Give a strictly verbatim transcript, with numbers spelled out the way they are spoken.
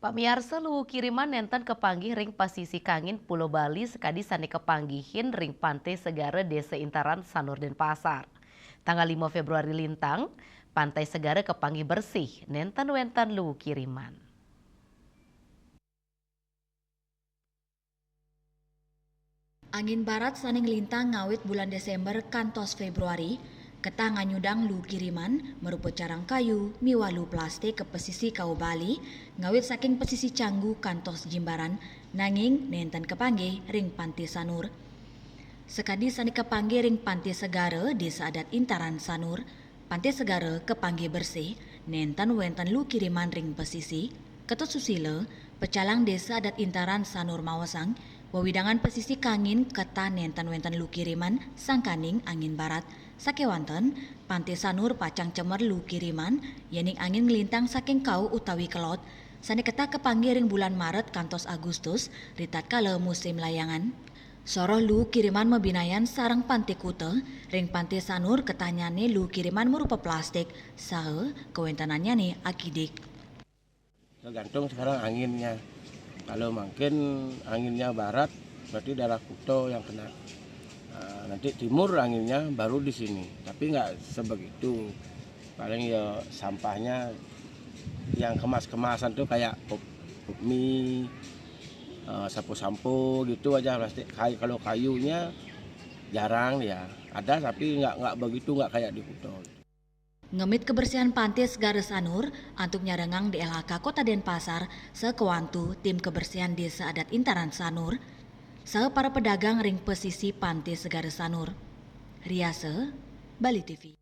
Pamiarsa, Luwu Kiriman nénten kapanggih ring pasisi kangin Pulo Bali sakadi sané kapanggihin ring Pantai Segara Désa Intaran Sanur Dénpasar. Tanggal lima Fébruari lintang, Pantai Segara kapanggih bersih, nénten wénten Luwu Kiriman. Angin barat sané nglintang ngawit bulan Désémber kantos Fébruari, ketah nganyudang Luwu Kiriman marupa carang kayu miwah luwu plastik ka pasisi Kawo Bali, ngawit saking pasisi Canggu kantos Jimbaran, nanging nénten kapanggih ring Pantai Sanur. Sakadi sané kapanggih ring Pantai Segara, Désa Adat Intaran Sanur, Pantai Segara kapanggih bersih, nénten wénten Luwu Kiriman ring pasisi. Ketut Susila, pecalang Désa Adat Intaran Sanur maosang, wewidangan pasisi kangin ketah nénten wénten Luwu Kiriman sangkaning angin barat. Sakéwanten, Pantai Sanur pacang cemer Luwu Kiriman, yéning angin nglintang saking kawo utawi kelod, sané ketah kapanggih ring bulan Maret kantos Agustus, ritatkala musim layangan. Soroh Luwu Kiriman mabinayan sareng Pantai Kuta, ring Pantai Sanur ketahnyane Luwu Kiriman marupa plastik, saha kawéntenannyane akidik. Tergantung sekarang anginnya. Kalau mungkin anginnya barat, berarti daerah Kuta yang kena. Nah, nanti timur anginnya baru di sini, tapi nggak sebegitu. Paling ya sampahnya yang kemas-kemasan tuh kayak pop, pop mie, eh, sapu-sapu gitu aja plastik. Kayu, kalau kayunya jarang ya, ada tapi nggak nggak begitu, nggak kayak di Kuta. Ngemit kebersihan Pantai Segara Sanur antuk nyarengang D L H K Kota Denpasar sakewantu tim kebersihan Desa Adat Intaran Sanur saha para pedagang ring pesisi Pantai Segara Sanur. Riasa, Bali T V.